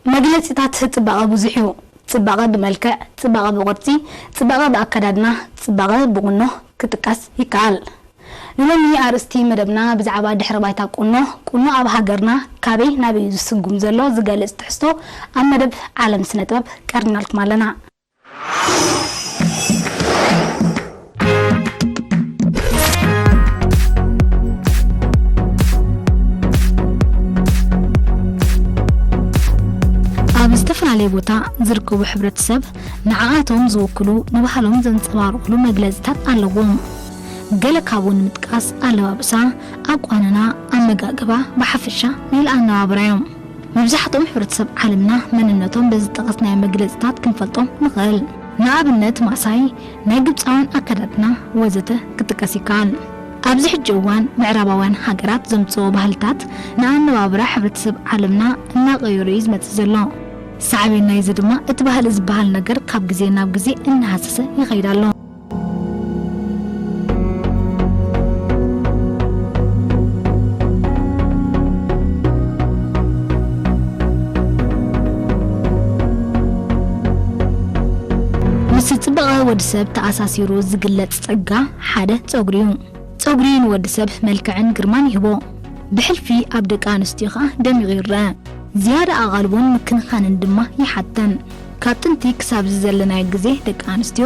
መግለጺታት ጽባቐ ብዙሕ እዩ። ጽባቐ ብመልክዕ፣ ጽባቐ ብቕርጺ፣ ጽባቐ ብኣከዳድና፣ ጽባቐ ብቑኖ ክጥቀስ ይከኣል። ንሎሚ ኣርእስቲ መደብና ብዛዕባ ድሕረ ባይታ ቁኖ፣ ቁኖ ኣብ ሃገርና ካበይ ናበይ እዩ ዝስጉም ዘሎ ዝገልጽ ትሕዝቶ ኣብ መደብ ዓለም ስነ ጥበብ ቀርብናልኩም ኣለና። ኣብ ዝተፈላለየ ቦታ ዝርከቡ ሕብረተሰብ ንዓኣቶም ዝውክሉ ንባህሎም ዘንጸባርቑሉ መግለጺታት ኣለዎም። ገለ ካብኡ ንምጥቃስ ኣለባብሳ፣ ኣቋንና፣ ኣመጋግባ፣ ብሓፈሻ ሜላ ኣነባብራ እዮም። መብዛሕትኦም ሕብረተሰብ ዓለምና መንነቶም በዚ ዝጠቐስናዮ መግለጺታት ክንፈልጦም ንኽእል። ንኣብነት ማሳይ፣ ናይ ግብጻውያን ኣከዳድና ወዘተ ክጥቀስ ይከኣል። ኣብዚ ሕጂ እዋን ምዕራባውያን ሃገራት ዘምጽኦ ባህልታት ንኣነባብራ ሕብረተሰብ ዓለምና እናቐየሮ እዩ ዝመጽእ ዘሎ። ሳዕቤን ናይዚ ድማ እቲ ባህሊ ዝበሃል ነገር ካብ ግዜ ናብ ግዜ እናሃሰሰ ይኸይድ ኣሎ። ምስ ጽባቐ ወዲ ሰብ ተኣሳሲሩ ዝግለጽ ጸጋ ሓደ ጸጉሪ እዩ። ጸጉሪ ንወዲ ሰብ መልክዕን ግርማን ይህቦ። ብሕልፊ ኣብ ደቂ ኣንስትዮ ኸኣ ደሚቑ ይረአ። ዝያዳ ኣቓልቦን ምክንኻንን ድማ ይሓተን። ካብ ጥንቲ ክሳብ እዚ ዘለናዮ ግዜ ደቂ ኣንስትዮ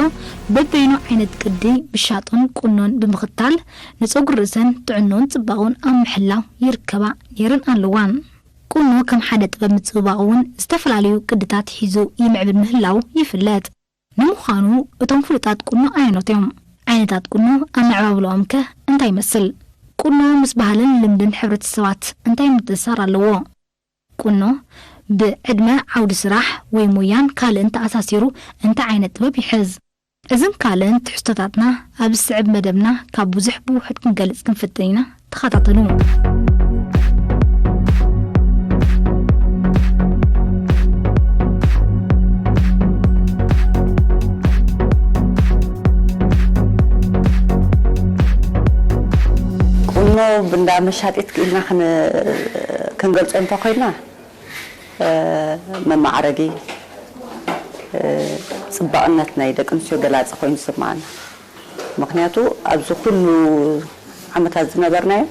በበይኑ ዓይነት ቅዲ ብሻጦን ቁኖን ብምኽታል ንጸጉሪ ርእሰን ጥዕኖን ጽባቐኡን ኣብ ምሕላው ይርከባ ነይረን ኣለዋን። ቁኖ ከም ሓደ ጥበብ ምጽብባቕ እውን ዝተፈላለዩ ቅድታት ሒዙ ይምዕብል ምህላው ይፍለጥ። ንምዃኑ እቶም ፍሉጣት ቁኖ ኣየኖት እዮም? ዓይነታት ቁኖ ኣመዓባብላኦም ከ እንታይ ይመስል? ቁኖ ምስ ባህልን ልምድን ሕብረተሰባት እንታይ ምትእስሳር ኣለዎ? ቁኖ ብዕድመ፣ ዓውዲ ስራሕ ወይ ሞያን ካልእን ተኣሳሲሩ እንታይ ዓይነት ጥበብ ይሕዝ? እዝን ካልእን ትሕዝቶታትና ኣብ ዝስዕብ መደብና ካብ ብዙሕ ብውሑድ ክንገልጽ ክንፍትን ኢና። ተኸታተሉ። ቁኖ ብንዳ መሻጢት ክኢልና ክን-፣ ክንገልጾ እንተኾይና፣ እ፣ መማዕረጊ፣ እ፣ ጽባቕነት ናይ ደቂ ኣንስትዮ ገላጺ ኮይኑ ዝስምዓና። ምኽንያቱ ኣብዚ ኩሉ ዓመታት ዝነበርናዮ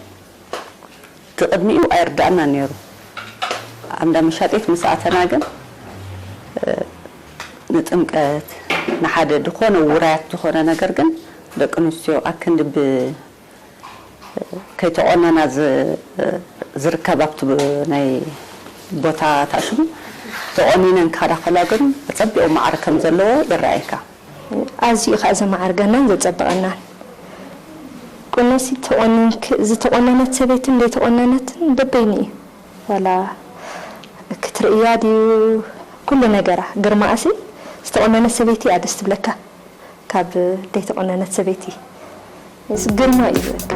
እቲ ቅድሚኡ ኣይርዳእናን ነይሩ። ኣብ እንዳ መሻጢት ምስ ኣተና ግን፣ እ፣ ንጥምቀት፣ ንሓደ ዝኾነ ውራያት ዝኾነ ነገር ግን ደቂ ኣንስትዮ ኣክንዲ ብ-፣ ከይተቖነና ዝ-፣ ዝርከብ ኣብቲ ብ-፣ ናይ ቦታ ታሽሙ ተቖኒነን ክኸዳ ከላ ግን ኣጸቢቑ ማዕረ ከም ዘለዎ ይረኣየካ። ኣዝዩ እዩ ከኣ ዘማዕርገናን ዘጸብቐናን። ቁኖሲ ተቖኒንክ-፣ ዝተቖነነት ሰበይትን ዘይተቖነነትን በበይኑ እዩ። ዋላ ክትርእያ ድዩ ኩሉ ነገራ፣ ግርማኣሲ ዝተቖነነት ሰበይቲ እያ ደስ ትብለካ ካብ ዘይተቖነነት ሰበይቲ። ግርማ እዩ በቃ።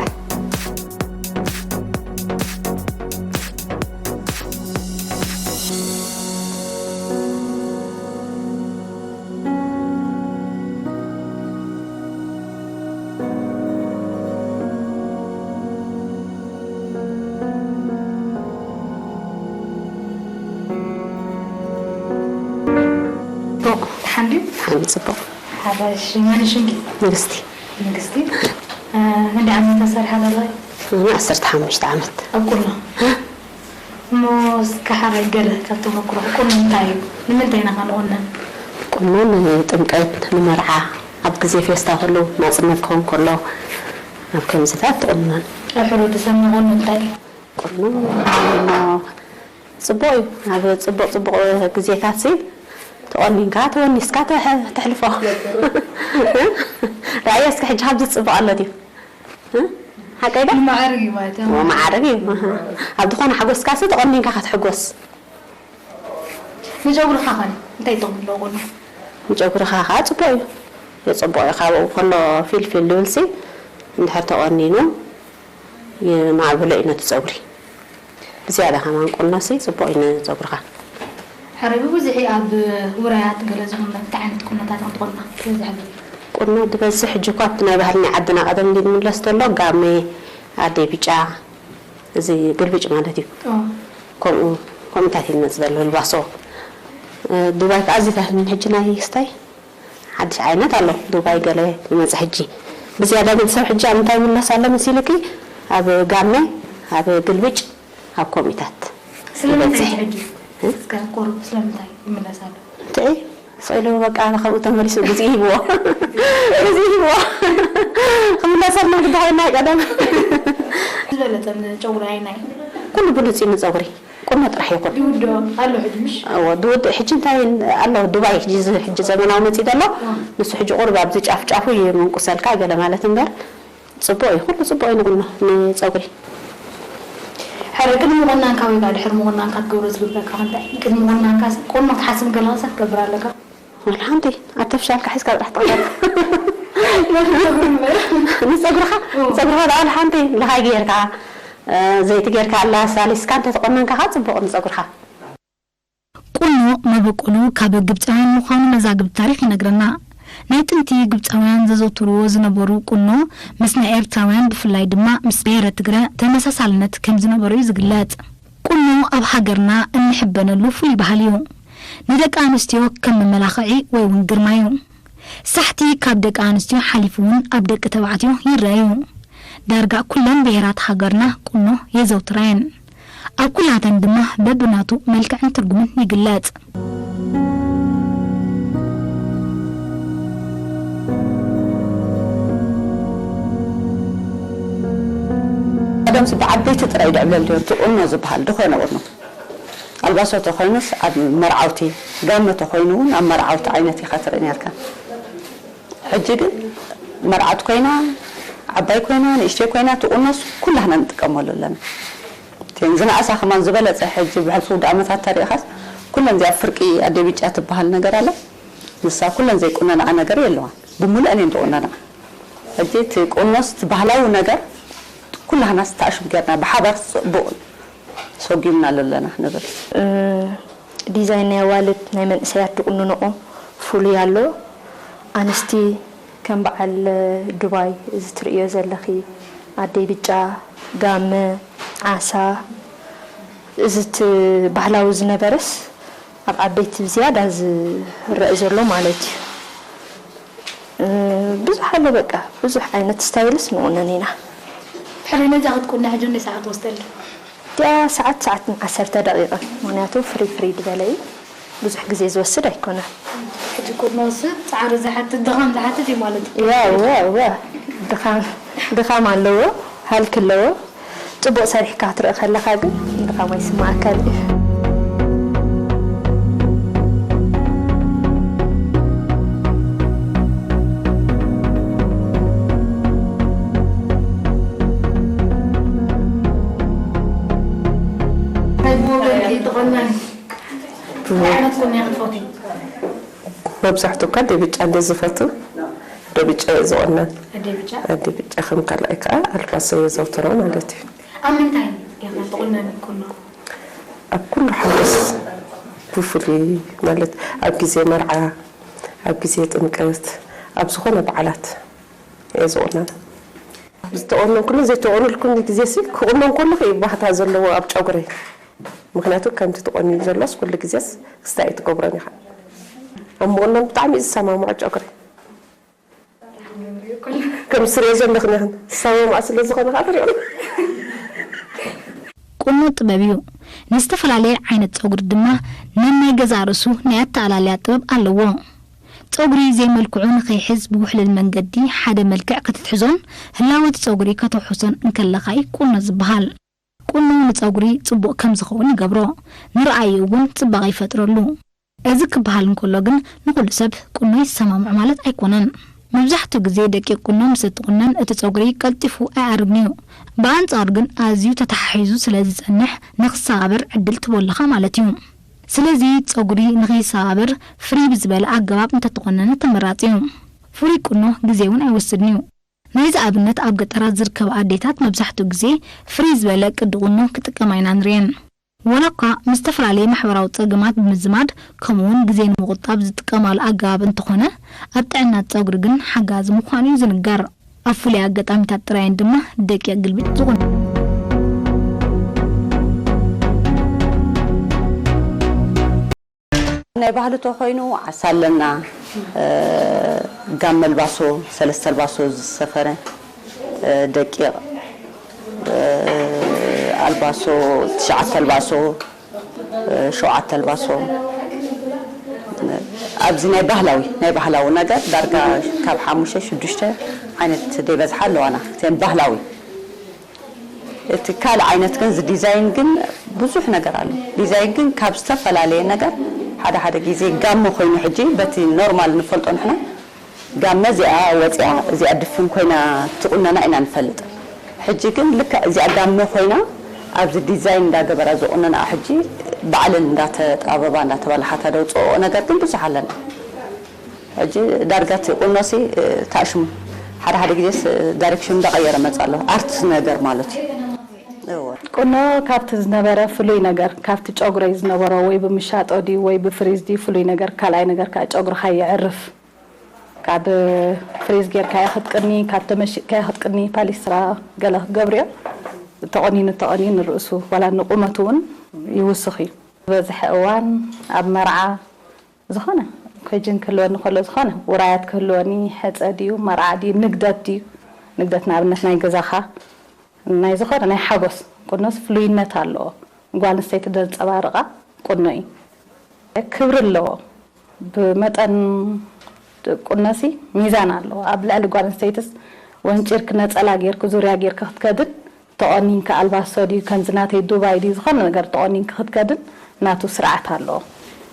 ጽቡቕ። ደሓን ድዩ? ደሓን፣ ጽቡቕ። ሓራሽ፣ መን ሽምኪ? ንግስቲ። ንግስቲ። እ፣ ክንደይ ዓመት ተሰሪሓ ዘለኺ? ኣነ ዓሰርተ ሓሙሽተ ዓመት። ኣብ ቁኖ? እሞ እስከ ሓራይ ገለ ካብ ተመኩሮ፣ ቁኖ እንታይ እዩ? ንምንታይ ኢና ከ ንቑነን? ቁኖ ንጥምቀት፣ ንመርዓ፣ ኣብ ግዜ ፌስታ ከሎ፣ ናጽነት ክኸውን ከሎ፣ ኣብ ከምዚታት ትቑነን። ኣብ ሕብረተሰብና ቁኖ እንታይ እዩ? ቁኖ እሞ ጽቡቕ እዩ። ኣብ ጽቡቕ ጽቡቕ ግዜታት ሲ ተቖኒንካ፣ ተወኒስካ ተሕ-፣ ተሕልፎ። ርኣዮ እስከ ሕጂ ካብዚ ዝጽቡቕ ኣሎ ድዩ? እ? ሓቀይ ዶ? ንማዕርግ እዩ ማለት እዩ። እሞ ማዕርግ እዩ። ኣሃ። ኣብ ዝኾነ ሓጎስካ ሲ ተቖኒንካ ክትሕጎስ። ንጨጉርኻ ኸ እንታይ ጥቕሚ ኣለዎ ቁኖ? ንጨጉርኻ ኸኣ ጽቡቕ እዩ። የጸብቖ እዩ። ካብኡ ከሎ ፊልፊል ዝብል ሲ እንድሕር ተቖኒኑ የማዕብሎ እዩ ነቲ ጸጉሪ። ብዝያዳ ከማን ቁኖ ሲ ጽቡቕ እዩ ንጸጉርኻ። ሕራይ ብብዝሒ ኣብ ውራያት ገለ ዝቑነን እንታይ ዓይነት ቁኖታት ኢኹም ትቑና? ብብዝሒ ቁኖ ዝበዝሕ ሕጂ እኳ ኣብቲ ናይ ባህልና ዓድና ቀደም እንዲ ዝምለስ ዘሎ ጋመ፣ ኣደይ ብጫ፣ እዚ ግልብጭ ማለት እዩ። ኦ። ከምኡ፣ ከምኡታት እዩ ዝመጽእ ዘሎ፣ ልባሶ። እ፣ ዱባይ ከኣ ኣዚታትኒ ሕጂ ናይ ክስታይ ሓድሽ ዓይነት ኣሎ። ዱባይ ገለ ይመጽእ ሕጂ። ብዝያዳ ግን ሰብ ሕጂ ኣብ እንታይ ይምለስ ኣሎ መሲልኪ? ኣብ ጋመ፣ ኣብ ግልብጭ፣ ኣብ ኮሚታት ስለምንታይ ይበጽሕ። ሕጂ? እ? እስከ ቁሩብ ስለምንታይ ይምለስ ኣሎ? እንታይ? ስቕ ኢሉ በቃ ከምኡ ተመሊሱ ግዜ ሂብዎ። ግዜ ሂብዎ። ክምለሰልና ግዳ ኮይና ቀደም። ዝበለጸ ጨጉሪ ኣይናይ? ኩሉ ብሉጽ እዩ ንጸጉሪ። ቁኖ ጥራሕ ይኹን። ይውድኦ ኣሎ ሕጂ ምሽ? እዎ፣ ዝውድእ ሕጂ እንታይ ኣሎ? ዱባይ ሕጂ ዝ-፣ ሕጂ ዘመናዊ መጺእ ዘሎ። እዎ። ንሱ ሕጂ ቁሩብ ኣብዚ ጫፍ ጫፉ ይምንቁሰልካ ገለ ማለት እምበር፣ ጽቡቕ እዩ፣ ኩሉ ጽቡቕ እዩ ንቁኖ፣ ንጸጉሪ። ሕረ ቅድሚ ምቑናንካ ወይ ከዓ ድሕሪ ምቑናንካ ክትገብሮ ዝግበረካ እንታይ? ቅድሚ ምቑናንካ ቁኖ ክትሓስብ ከለኻ ሰብ ትገብር ኣለካ? ወላ ሓንቲ ኣርተፍሻልካ ሒዝካ ጥራሕ ትቕረብ። ንጸጉርኻ፣ እዎ። ንጸጉርኻ ደኣ ወላ ሓንቲ ለኻይ ጌርካ፣ እ፣ ዘይቲ ጌርካ ኣላሳሊስካ እንተተቆነንካ ከዓ ጽቡቕ ንጸጉርኻ። ቁኖ መበቆሉ ካብ ግብጻውያን ምዃኑ መዛግብቲ ታሪኽ ይነግረና። ናይ ጥንቲ ግብጻውያን ዘዘውትርዎ ዝነበሩ ቁኖ ምስ ናይ ኤርትራውያን ብፍላይ ድማ ምስ ብሄረ ትግረ ተመሳሳልነት ከም ዝነበሮ እዩ ዝግለጽ። ቁኖ ኣብ ሃገርና እንሕበነሉ ፍሉይ ባህሊ እዩ። ንደቂ ኣንስትዮ ከም መመላኽዒ ወይ እውን ግርማ እዩ። ሳሕቲ ካብ ደቂ ኣንስትዮ ሓሊፉ እውን ኣብ ደቂ ተባዕትዮ ይረአ እዩ። ዳርጋ ኩለን ብሄራት ሃገርና ቁኖ የዘውትራ እየን። ኣብ ኩላተን ድማ በብናቱ መልክዕን ትርጉምን ይግለጽ። ቀደምስ ብዓበይቲ ጥራይ ድዕብለል ድዮ? እቲ ቁኖ ዝበሃል ድኾነ ቁኖ። ኣልባሶ ተኾይኑስ ኣብ መርዓውቲ፣ ጋመ ተኾይኑ እውን ኣብ መርዓውቲ ዓይነት ኢኻ ትርኢ ነርካ። ሕጂ ግን መርዓት ኮይና፣ ዓባይ ኮይና፣ ንእሽተይ ኮይና፣ ትቑኖስ ኩላህና ንጥቀመሉ ኣለና። እተን ዝነኣሳ ከማን ዝበለጸ ሕጂ ብሕልፊ ውድ ዓመታት ተሪእኻስ፣ ኩለን እዚኣ ፍርቂ ኣደ ቢጫ ትበሃል ነገር ኣላ። ንሳ ኩለን ዘይቁነንኣ ነገር የለዋን። ብምሉአን እየን ዝቑነንኣ። ሕጂ እቲ ቁኖስ እቲ ባህላዊ ነገር ኩላህናስ ተኣሽም ጌርና ብሓባር ጽቡቕ ሰጒምናሉ ኣለና ንብል። እ፣ ዲዛይን ናይ ኣዋልድ ናይ መንእሰያት ዝቑንንኦ ፍሉይ ኣሎ። ኣንስቲ ከም በዓል ዱባይ እዚ ትርእዮ ዘለኺ ኣደይ ብጫ፣ ጋመ፣ ዓሳ፣ እዚ እቲ ባህላዊ ዝነበረስ ኣብ ዓበይቲ ብዝያዳ ዝረአ ዘሎ ማለት እዩ። እ፣ ብዙሕ ኣሎ በቃ፣ ብዙሕ ዓይነት ስታይልስ ንቑነን ኢና። ሕሪ ነዛ ክትቁነ ሕጂ እንደ ሰዓት ወስደልካ? እቲኣ ሰዓት፣ ሰዓት ዓሰርተ ደቂቕን፣ ምኽንያቱ ፍሪ ፍሪ ዝበለ እዩ፣ ብዙሕ ግዜ ዝወስድ ኣይኮነን። ሕጂ ቁኖ ስ ጻዕሪ ዝሓትት፣ ድኻም ዝሓትት እዩ ማለት እዩ። ያ፣ እወ፣ እወ። ድኻም፣ ድኻም ኣለዎ፣ ሃልኪ ኣለዎ። ጽቡቕ ሰሪሕካ ክትርኢ ከለኻ ግን ድኻም ኣይስምዓካን እዩ። እንታይ ብወገንኪ ትቐነን? እንታይ ዓይነት ቁኖ ኢኺ ትፈትዊ? መብዛሕትኡ እኳ ኣደ ብጫ እንደ ዝፈቱ፣ ኣደ ብጫ እየ ዝቑነን። ኣደ ብጫ? ኣደ ብጫ፣ ከም ካልኣይ ከዓ ኣልባሶ እየ ዘውትሮ ማለት እዩ። ኣብ ምንታይ ኢኺ ትቑነኒ ቁኖ? ኣብ ኩሉ ሓጎስ፣ ብፍሉይ ማለት ኣብ ግዜ መርዓ፣ ኣብ ግዜ ጥምቀት፣ ኣብ ዝኾነ በዓላት እየ ዝቑነን። ዝተቖነንኩሉን ዘይተቖነንኩሉን ግዜ ሲ ክቑነን ከለኹ እዩ ባህታ ዘለዎ ኣብ ጨጉረይ። ምኽንያቱ ከምቲ ተቖኒኑ ዘሎስ ኩሉ ግዜስ ክስታይ ኣይትገብሮን ኢኻ። ኣብ ምቑናን ብጣዕሚ እዩ ዝሰማምዖ ጨጉሪ። ከም ስርዮ ዘለኽን ኢኽን ዝሰማምዖ ስለ ዝኾነ ከዓ ትሪኦ። ቁኖ ጥበብ እዩ። ንዝተፈላለየ ዓይነት ጸጉሪ ድማ ነናይ ገዛእ ርእሱ ናይ ኣተኣላልያ ጥበብ ኣለዎ። ጸጉሪ ዘይመልክዑ ንኸይሕዝ ብውሕሉል መንገዲ ሓደ መልክዕ ክትትሕዞን ህላወ እቲ ጸጉሪ ከተውሕሶን እንከለኻ እዩ ቁኖ ዝበሃል። ቁኖ ንጸጉሪ ጽቡቕ ከም ዝኸውን ይገብሮ፣ ንረኣዩ እውን ጽባቐ ይፈጥረሉ። እዚ ክበሃል እንከሎ ግን ንኹሉ ሰብ ቁኖ ይሰማምዖ ማለት ኣይኮነን። መብዛሕትኡ ግዜ ደቂቕ ቁኖ ምስ እትቑነን እቲ ጸጉሪ ቀልጢፉ ኣይኣርግን እዩ። ብኣንጻሩ ግን ኣዝዩ ተተሓሒዙ ስለ ዝጸንሕ ንኽሰባበር ዕድል ትህቦ ኣለኻ ማለት እዩ። ስለዚ ጸጉሪ ንኸይሰባበር ፍርይ ብዝበለ ኣገባብ እንተተቖነነ ተመራጺ እዩ። ፍሩይ ቁኖ ግዜ እውን ኣይወስድን እዩ። ናይዚ ኣብነት ኣብ ገጠራት ዝርከባ ኣዴታት መብዛሕትኡ ግዜ ፍርይ ዝበለ ቅዲ ቁኖ ክጥቀማ ኢና ንሪኤን። ዋላ እኳ ምስ ዝተፈላለየ ማሕበራዊ ጸገማት ብምዝማድ ከምኡውን ግዜ ንምቑጣብ ዝጥቀማሉ ኣገባብ እንተኾነ፣ ኣብ ጥዕና ጸጉሪ ግን ሓጋዚ ምዃኑ እዩ ዝንገር። ኣብ ፍሉይ ኣጋጣሚታት ጥራየን ድማ ደቂቕ ግልብጭ ዝቑነና። ናይ ባህሊ ተኾይኑ ዓሳ ኣለና፣ እ፣ ጋመ ኣልባሶ፣ ሰለስተ ኣልባሶ ዝሰፈረ፣ እ፣ ደቂቕ፣ እ፣ ኣልባሶ፣ ትሽዓተ ኣልባሶ፣ እ፣ ሸውዓተ ኣልባሶ። ኣብዚ ናይ ባህላዊ፣ ናይ ባህላዊ ነገር ዳርጋ ካብ ሓሙሽተ፣ ሽዱሽተ ዓይነት ደይበዝሓ ኣለዋና። እተን ባህላዊ። እቲ ካልእ ዓይነት ግን፣ እዚ ዲዛይን ግን ብዙሕ ነገር ኣሎ። ዲዛይን ግን ካብ ዝተፈላለየ ነገር፣ ሓደ ሓደ ግዜ ጋመ ኮይኑ፣ ሕጂ በቲ ኖርማል ንፈልጦ ንሕና፣ ጋመ እዚኣ ወፂኣ፣ እዚኣ ድፍን ኮይና ትቑነና ኢና ንፈልጥ። ሕጂ ግን ልክዕ እዚኣ ጋመ ኮይና፣ ኣብዚ ዲዛይን እንዳገበራ ዝቑነና፣ ሕጂ ባዕለን እንዳተጣበባ፣ እንዳተባላሓታ ደውፅኦ ነገር ግን ብዙሕ ኣለና። ሕጂ ዳርጋ እቲ ቁኖሲ፣ እ፣ ታሽሙ ሓደ ሓደ ግዜስ፣ እ፣ ዳይሬክሽን እንዳቐየረ መጽእ ኣሎ። ኣርት ነገር ማለት እዩ። እወ። ቁኖ ካብቲ ዝነበረ ፍሉይ ነገር፣ ካብቲ ጨጉረይ ዝነበሮ ወይ ብምሻጦ ድዩ ወይ ብፍሪዝ ድዩ ፍሉይ ነገር፣ ካልኣይ ነገር ከዓ ጨጉርኻ የዕርፍ። ካብ ፍሪዝ ጌርካዮ ክትቅኒ፣ ካብ ተመሺጥካዮ ክትቅኒ፣ ፓሊስትራ ገለ ክገብርዮ፣ ተቐኒኑ ተቐኒኑ ንርእሱ ዋላ ንቁመቱ እውን ይውስኽ እዩ። ዝበዝሐ እዋን ኣብ መርዓ ዝኾነ ኮጅን ክህልወኒ ከሎ፣ ዝኾነ ውራያት ክህልወኒ፣ ሕጸ ድዩ መርዓ ድዩ ንግደት ድዩ፣ ንግደት ንኣብነት ናይ ገዛኻ፣ ናይ ዝኾነ ናይ ሓጎስ ቁኖስ ፍሉይነት ኣለዎ። ጓል ኣንስተይቲ ዘንጸባርቓ ቁኖ እዩ። ክብሪ ኣለዎ። ብመጠን ቁኖሲ ሚዛን ኣለዎ። ኣብ ልዕሊ ጓል ኣንስተይትስ ወንጪርኪ ነጸላ ጌርኪ ዙርያ ጌርኪ ክትከድን፣ ተቆኒንኪ ኣልባሶ ድዩ፣ ከምዚ ናተይ ዱባይ ድዩ፣ ዝኾነ ነገር ተቆኒንኪ ክትከድን ናቱ ስርዓት ኣለዎ።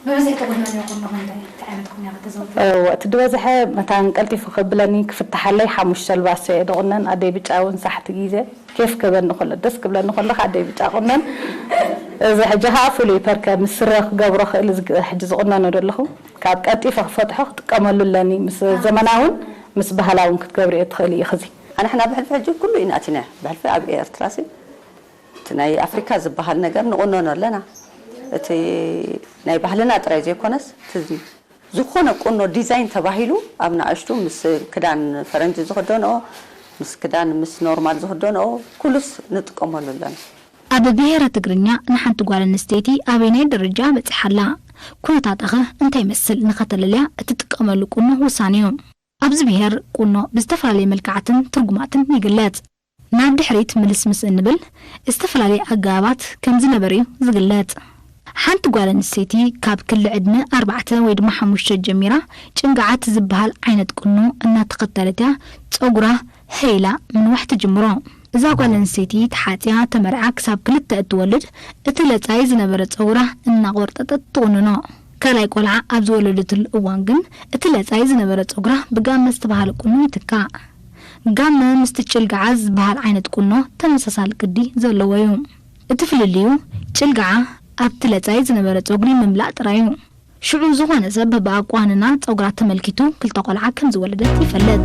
ብብዝሒ ትቑነንዮ ቁኖ ከ እንታይ፣ እንታይ ዓይነት ቁኖ ኢኺ ተዘውትሪ? እወ፣ እቲ ዝበዝሐ መታን ቀልጢፉ ከብለኒ ክፍትሓለይ ሓሙሽተ ኣልባሶ እየ ዝቑነን። ኣደይ ብጫ እውን ሳሕቲ ግዜ ኬፍ ክህበኒ ከሎ፣ ደስ ክብለኒ ከሎ ኣደይ ብጫ ቁነን። እዚ ሕጂ ከዓ ፍሉይ ፐርከ ምስ ስረ ክገብሮ ክእል፣ እዚ ሕጂ ዝቑነኖ ዘለኹ። ካብ ቀልጢፈ ክፈትሖ ክጥቀመሉ ኣለኒ። ምስ ዘመናውን ምስ ባህላውን ክትገብርዮ ትኽእሊ ኢኺ። እዚ ኣንሕና ብሕልፊ ሕጂ ኩሉ ኢና ኣቲና። ብሕልፊ ኣብ ኤርትራሲ እቲ ናይ ኣፍሪካ ዝበሃል ነገር ንቑነኖ ኣለና። እቲ ናይ ባህልና ጥራይ ዘይኮነስ፣ እቲ ዝኾነ ቁኖ ዲዛይን ተባሂሉ ኣብ ንኣሽቱ ምስ ክዳን ፈረንጂ ዝኽደንኦ፣ ምስ ክዳን ምስ ኖርማል ዝኽደንኦ፣ ኩሉስ ንጥቀመሉ ኣለና። ኣብ ብሄረ ትግርኛ ንሓንቲ ጓል ኣንስተይቲ ኣበየናይ ደረጃ በጺሓ ኣላ? ኩነታታኸ እንታይ ይመስል? ንኸተለልያ እትጥቀመሉ ቁኖ ወሳኒ እዩ። ኣብዚ ብሄር ቁኖ ብዝተፈላለየ መልክዓትን ትርጉማትን ይግለጽ። ናብ ድሕሪት ምልስ ምስ እንብል፣ ዝተፈላለየ ኣገባባት ከም ዝነበረ እዩ ዝግለጽ። ሓንቲ ጓል ኣንስተይቲ ካብ ክሊ ዕድመ ኣርባዕተ ወይ ድማ ሓሙሽተ ጀሚራ ጭንግዓት ዝበሃል ዓይነት ቁኖ እናተኸተለት እያ ጸጉራ ሀይላ ምንዋሕ ትጅምሮ። እዛ ጓል ኣንስተይቲ ተሓጽያ ተመርዓ ክሳብ ክልተ እትወልድ እቲ ለጻይ ዝነበረ ጸጉራ እናቖርጠጠት ትቑንኖ። ካልኣይ ቆልዓ ኣብ ዝወለደትሉ እዋን ግን እቲ ለጻይ ዝነበረ ጸጉራ ብጋመ ዝተባህለ ቁኖ ይትካእ። ጋመ ምስቲ ጭልጋዓ ዝበሃል ዓይነት ቁኖ ተመሳሳሊ ቅዲ ዘለዎ እዩ። እቲ ፍልልዩ ጭልጋዓ ኣብቲ ለጻይ ዝነበረ ጸጉሪ ምምላእ ጥራይ እዩ። ሽዑ ዝኾነ ሰብ ብኣቋንና ጸጉራ ተመልኪቱ ክልተ ቆልዓ ከም ዝወለደት ይፈልጥ።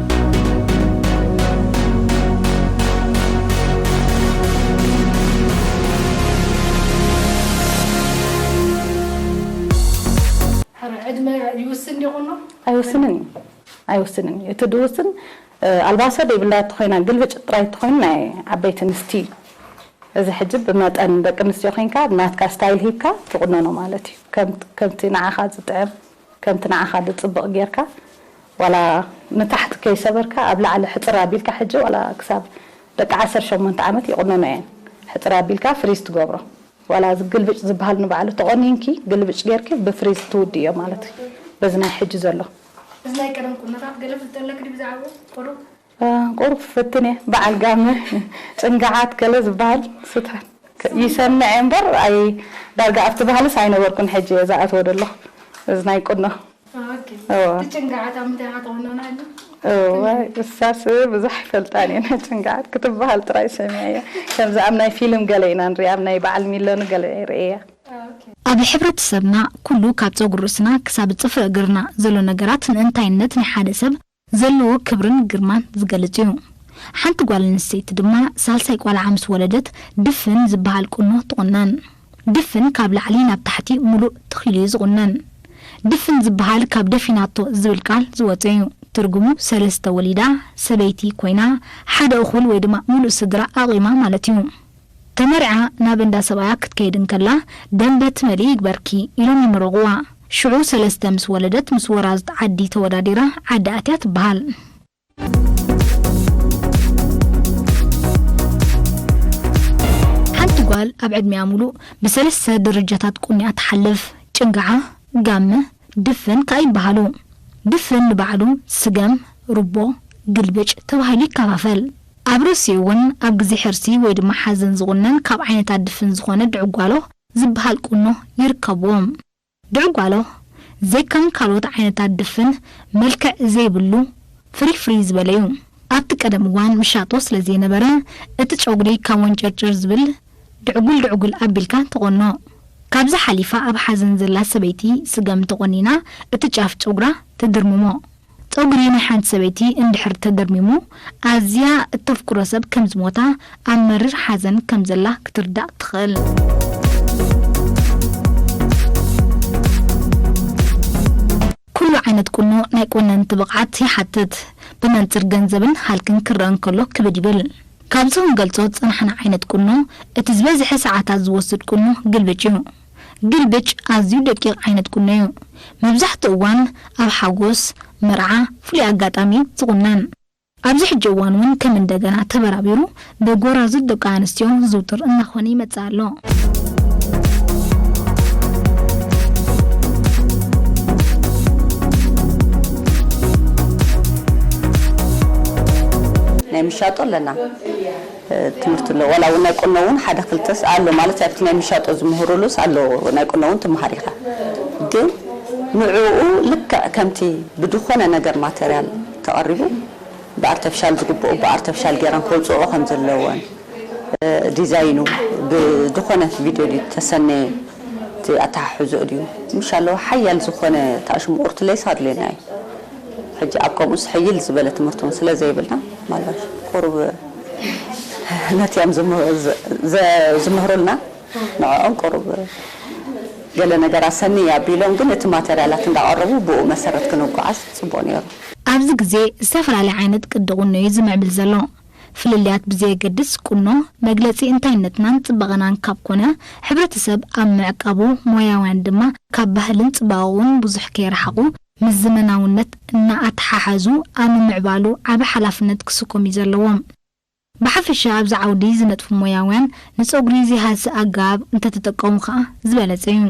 ሕረ ዕድመ ይውስን ዲቑኖ? ኣይውስንን እዩ። ኣይውስንን እዩ። እቲ ድውስን፣ እ፣ ኣልባሶ ደይብላ እተኾይና፣ ግልብጭ ጥራይ እተኾይኑ ናይ ዓበይቲ ኣንስቲ እዩ። እዚ ሕጂ ብመጠን ደቂ ኣንስትዮ ኮይንካ፣ ናትካ ስታይል ሂብካ ትቑነኖ ማለት እዩ። ከም-፣ ከምቲ ንዓኻ ዝጥዕም፣ ከምቲ ንዓኻ ዝጽብቕ ጌርካ፣ ዋላ ንታሕቲ ከይሰበርካ፣ ኣብ ላዕሊ ሕጽር ኣቢልካ፣ ሕጂ ዋላ ክሳብ ደቂ ዓሰርተ ሸሞንተ ዓመት ይቑነኖ እየን። ሕጽር ኣቢልካ ፍሪዝ ትገብሮ። ዋላ እዚ ግልብጭ ዝበሃል ንባዕሉ ተቆኒንኪ፣ ግልብጭ ጌርኪ ብፍሪዝ ትውድእዮ ማለት እዩ። በዚ ናይ ሕጂ ዘሎ። እዚ ናይ ቀደም ቁኖታት ገለ ፍልጠት ኣለኪ ድዩ ብዛዕባኡ? ቁሩብ? እ፣ ቁሩብ ክፍትን እየ። በዓል ጋመ፣ ጭንጋዓት ገለ ዝበሃል ስታይል። ከ-፣ ይሰምዕ እየ እምበር፣ ኣይ፣ ዳርጋ ኣብቲ ባህልስ ኣይነበርኩን፣ ሕጂ እየ ዝኣትዎ ዘለኹ። እዚ ናይ ቁኖ። ኦኬ። እወ። እቲ ጭንጋዓት ኣብ ምንታይ ኢኻ ትቑነና ኣሎ? እወ፣ እሳስ ብዙሕ ኣይፈልጣን እየ። ናይ ጭንጋዓት ክትበሃል ጥራይ ሰሚዐያ። ከምዚ ኣብ ናይ ፊልም ገለ ኢና ንሪኣ፣ ኣብ ናይ በዓል ሚሎን ገለ ይርእያ። ኦኬ። ኣብ ሕብረተሰብና ኩሉ ካብ ጸጉሪ ርእስና ክሳብ ጽፍሪ እግርና ዘሎ ነገራት ንእንታይነት ናይ ሓደ ሰብ ዘለዎ ክብርን ግርማን ዝገልጽ እዩ። ሓንቲ ጓል ኣንስተይቲ ድማ ሳልሳይ ቆልዓ ምስ ወለደት ድፍን ዝበሃል ቁኖ ትቑነን። ድፍን ካብ ላዕሊ ናብ ታሕቲ ሙሉእ ተኺሉ እዩ ዝቑነን። ድፍን ዝበሃል ካብ ደፊናቶ ዝብል ቃል ዝወጸ እዩ። ትርጉሙ ሰለስተ ወሊዳ፣ ሰበይቲ ኮይና፣ ሓደ እኹል ወይ ድማ ሙሉእ ስድራ ኣቑማ ማለት እዩ። ተመርዓ ናብ እንዳ ሰብኣያ ክትከይድ እንከላ ደንበ ትመልኢ ይግበርኪ ኢሎም ይምርቕዋ። ሽዑ ሰለስተ ምስ ወለደት ምስ ወራዙት ዓዲ ተወዳዲራ ዓዲ ኣትያ ትበሃል። ሓንቲ ጓል ኣብ ዕድሚኣ ሙሉእ ብሰለስተ ደረጃታት ቁኖ እያ ትሓልፍ። ጭንጋዓ፣ ጋመ፣ ድፍን ከኣ ይበሃሉ። ድፍን ንባዕሉ ስገም፣ ሩቦ፣ ግልብጭ ተባሂሉ ይከፋፈል። ኣብ ርእሲኡ እውን ኣብ ግዜ ሕርሲ ወይ ድማ ሓዘን ዝቑነን ካብ ዓይነታት ድፍን ዝኾነ ድዕጓሎ ዝበሃል ቁኖ ይርከብዎም። ድዕጓሎ ዘይከም ካልኦት ዓይነታት ድፍን መልክዕ ዘይብሉ ፍርይ ፍርይ ዝበለ እዩ። ኣብቲ ቀደም እዋን ምሻጦ ስለ ዘይነበረ እቲ ጨጉሪ ካብ ወንጨርጨር ዝብል ድዕጉል ድዕጉል ኣቢልካ ትቖኖ። ካብዚ ሓሊፋ ኣብ ሓዘን ዘላ ሰበይቲ ስገም ተቖኒና እቲ ጫፍ ጨጉራ ትድርምሞ። ጸጉሪ ናይ ሓንቲ ሰበይቲ እንድሕር ተደርሚሙ ኣዝያ እተፍቅሮ ሰብ ከም ዝሞታ ኣብ መሪር ሓዘን ከም ዘላ ክትርዳእ ትኽእል። ኩሉ ዓይነት ቁኖ ናይ ቆነንቲ ብቕዓት ይሓትት። ብመንጽር ገንዘብን ሃልክን ክረአ እንከሎ ክብድ ይብል። ካብዚ ክንገልጾ ዝጸናሕና ዓይነት ቁኖ እቲ ዝበዝሐ ሰዓታት ዝወስድ ቁኖ ግልብጭ እዩ። ግልብጭ ኣዝዩ ደቂቕ ዓይነት ቁኖ እዩ። መብዛሕትኡ እዋን ኣብ ሓጎስ፣ መርዓ፣ ፍሉይ ኣጋጣሚ ዝቑነን። ኣብዚ ሕጂ እዋን እውን ከም እንደገና ተበራቢሩ ብጎራዙት ደቂ ኣንስትዮ ዝዝውተር እናኾነ ይመጽእ ኣሎ። ናይ ምሻጦ ኣለና። ትምህርቲ ኣሎ። ዋላ እውን ናይ ቁኖ እውን ሓደ ክልተስ ኣሎ ማለት ኣብቲ ናይ ምሻጦ ዝምህሩሉስ ኣሎ። ናይ ቁኖ እውን ትመሃር ኢኻ። ግን ንዕኡ ልክዕ ከምቲ ብድኾነ ነገር ማተርያል ተቐሪቡ ብኣርተፍሻል ዝግብኡ ብኣርተፍሻል ገይረን ከውፅኦ ከም ዘለወን፣ እ፣ ዲዛይኑ ብድኾነ ቪድዮ ድዩ ተሰነየ፣ እቲ ኣተሓሕዝኡ ድዩ ምሽ ኣለዎ ሓያል ዝኾነ ተኣሽሙ ቁርትለይ ሳድሌና እዩ። ሕጂ ኣብ ከምኡስ ሕይል ዝበለ ትምህርቲ እውን ስለ ዘይብልና ማለሽ ቁሩብ ነቲኦም ዝም-፣ ዘ-፣ ዘ-፣ ዝምህሩልና ንዕኦም ቁሩብ ገለ ነገር ኣሰኒ ኣቢሎም ግን እቲ ማተርያላት እንዳቐረቡ ብኡ መሰረት ክንጓዓዝ ጽቡቕ ነይሩ። ኣብዚ ግዜ ዝተፈላለየ ዓይነት ቅዲ ቁኖ እዩ ዝምዕብል ዘሎ። ፍልልያት ብዘየገድስ ቁኖ መግለጺ እንታይነትናን ጽባቐናን ካብ ኮነ፣ ሕብረተሰብ ኣብ ምዕቃቡ፣ ሞያውያን ድማ ካብ ባህልን ጽባቐኡን ብዙሕ ከይረሓቑ፣ ምስ ዘመናውነት እናኣተሓሓዙ ኣብ ምምዕባሉ ዓቢ ሓላፍነት ክስከሙ እዩ ዘለዎም። ብሓፈሻ ኣብዚ ዓውዲ ዝነጥፉ ሞያውያን ንጸጉሪ ዘይሃሲ ኣገባብ እንተተጠቀሙ ከኣ ዝበለጸ እዩ።